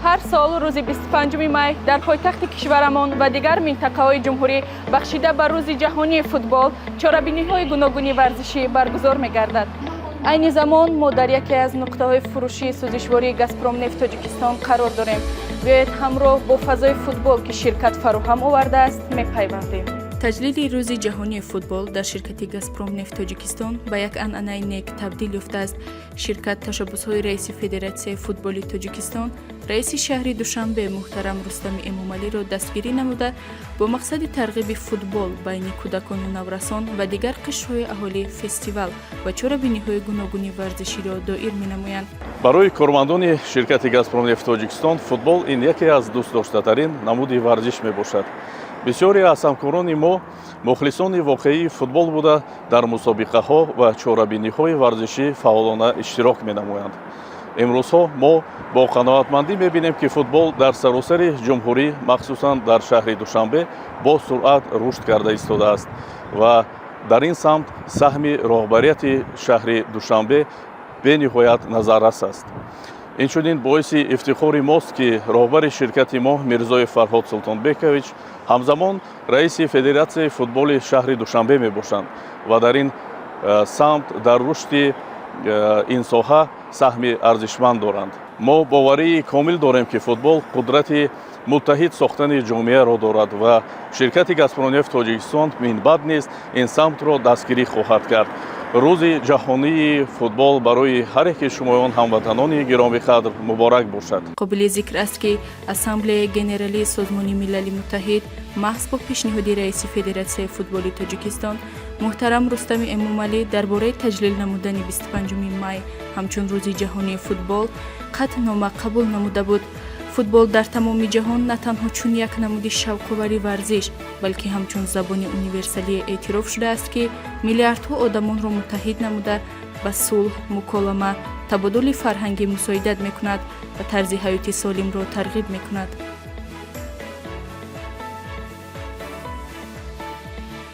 Ҳар сол рӯзи 25 май дар пойтахти кишварамон ва дигар минтақаҳои ҷумҳурӣ бахшида ба Рӯзи ҷаҳонии футбол чорабиниҳои гуногуни варзишӣ баргузор мегардад. Айни замон мо дар яке аз нуқтаҳои фурӯшии сӯзишвории «Газпромнефт Тоҷикистон» қарор дорем. Биёед, ҳамроҳ бо фазои футбол, ки ширкат фароҳам овардааст, мепайвандем. Таҷлили Рӯзи ҷаҳонии футбол дар ширкати «Газпромнефт Тоҷикистон» ба як анъанаи нек табдил ёфтааст. Ширкат ташаббусҳои раиси Федератсияи футболи Тоҷикистон, раиси шаҳри Душанбе муҳтарам Рустами Эмомалиро дастгирӣ намуда, бо мақсади тарғиби футбол байни кӯдакону наврасон ва дигар қишрҳои аҳолӣ фестивал ва чорабиниҳои гуногуни варзиширо доир менамоянд. Барои кормандони ширкати «Газпромнефт Тоҷикистон» футбол ин яке аз дӯстдоштатарин намуди варзиш мебошад. Бисёре аз ҳамкорони мо мухлисони воқеии футбол буда, дар мусобиқаҳо ва чорабиниҳои варзишӣ фаъолона иштирок менамоянд. Имрӯзҳо мо бо қаноатмандӣ мебинем, ки футбол дар саросари ҷумҳурӣ, махсусан дар шаҳри Душанбе, бо суръат рушд карда истодааст ва дар ин самт саҳми роҳбарияти шаҳри Душанбе бениҳоят назаррас аст. Инчунин боиси ифтихори мост, ки роҳбари ширкати мо Мирзоев Фарҳод Султонбекович ҳамзамон раиси Федератсияи футболи шаҳри Душанбе мебошанд ва дар ин самт, дар рушди ин соҳа саҳми арзишманд доранд. Мо боварии комил дорем, ки футбол қудрати муттаҳид сохтани ҷомеаро дорад ва ширкати «Газпромнефт Тоҷикистон» минбаъд низ ин самтро дастгирӣ хоҳад кард. Рӯзи ҷаҳонии футбол барои ҳар яке шумоён, ҳамватанони гиромиқадр, муборак бошад. Қобили зикр аст, ки Ассамблеяи Генералии Созмони Милали Муттаҳид маҳз бо пешниҳоди раиси Федератсияи футболи Тоҷикистон муҳтарам Рустами Эмомалӣ дар бораи таҷлил намудани 25 май ҳамчун Рӯзи ҷаҳонии футбол қатънома қабул намуда буд. Футбол дар тамоми ҷаҳон на танҳо чун як намуди шавқовари варзиш, балки ҳамчун забони универсалие эътироф шудааст, ки миллиардҳо одамонро муттаҳид намуда, ба сулҳ, муколама, табодули фарҳангӣ мусоидат мекунад ва тарзи ҳаёти солимро тарғиб мекунад.